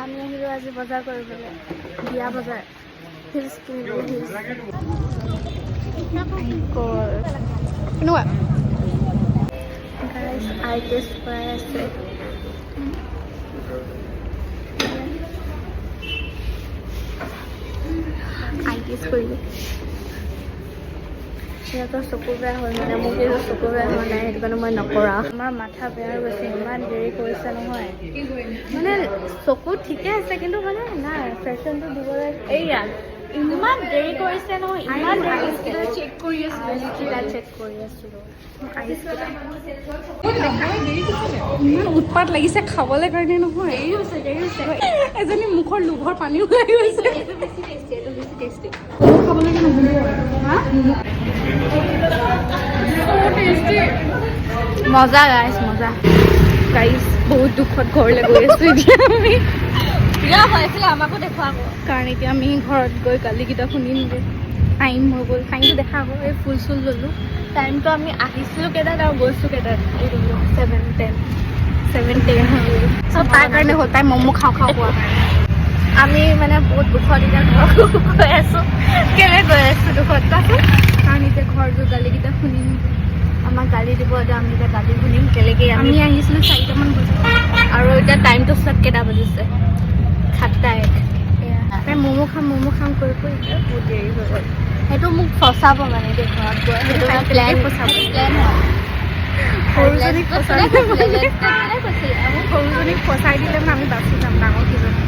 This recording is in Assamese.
আমি আহিলোঁ আজি বজাৰ কৰিবলৈ, বিয়া বজাৰ, হিলছ কিনিবলৈ, হিলছ। গ'ল। কেনেকুৱা? গাইজ, আই টেষ্ট কৰাই আছে। আই টেষ্ট কৰিলোঁ। সিহঁতৰ চকু বেয়া হ'ল, মানে মোৰ কিন্তু চকু বেয়া হোৱা নাই, সেইটো কাৰণে মই নকৰা। আমাৰ মাথা বেয়া হৈ গৈছে, ইমান দেৰি কৰিছে নহয়। মানে চকু ঠিকে আছে, কিন্তু মানে নাই ফেশ্বনটো দিবলৈ। এইয়া ইমান দেৰি কৰিছে নহয়, ইমান দেৰি। চেক কৰি আছিলোঁ। আইচকেইটা চেক কৰি আছিলোঁ, আইচকেইটা। ইমান উৎপাত লাগিছে খাবলৈ কাৰণে নহয়। দেৰি হৈছে, দেৰি হৈছে। এজনী মুখৰ লোভৰ পানী ওলাই গৈছে। এইটো বেছি টেষ্টি, এইটো বেছি টেষ্টি। খাবলৈকে নহ'ব হা। টেষ্টি। মজা গাইছ, মজা। গাইজ, বহুত দুখত ঘৰলৈ গৈ আছো এতিয়া আমি। এইফালে আমাকো দেখুৱা আকৌ। কাৰণ এতিয়া আমি ঘৰত গৈ গালিকেইটা শুনিমগৈ। টাইম হৈ গ'ল। টাইমটো দেখা আকৌ, এই ফুল চুল ল'লোঁ। টাইমটো আমি আহিছিলোঁ কেইটাত আৰু গৈছোঁ কেইটাত? এইটো 7:10, 7:10 হৈ গ'ল। চব তাৰ কাৰণে হ'ল, তাই ম'ম' খাওঁ খাওঁ কোৱা কাৰণে। আমি মানে বহুত দুখত এতিয়া ঘৰ গৈ আছোঁ। কেলৈ গৈ আছোঁ দুখত, কোৱাচোন? কাৰণ এতিয়া ঘৰত গৈ গালিকেইটা শুনিম। আমাক গালি দিব এতিয়া, আমি এতিয়া গালি শুনিম কেলেকে আমি আমি আহিছিলোঁ 4টামান বজাত। আৰু এতিয়া টাইমটো চব কেইটা বাজিছে? 7টা 1। তাই ম'ম' খাম ম'ম' খাম কৰি কৰি এতিয়া বহুত দেৰি হৈ গ'ল। সেইটো মোক ফচাব মানে এতিয়া ঘৰত গৈ, সেইটো তাই প্লেন ফচাব। প্লেন হয়। সৰুজনীক ফচাই কৈছিলে। সৰুজনীক ফচাই দিলে মানে আমি বাচি যাম, ডাঙৰ কেইজনী।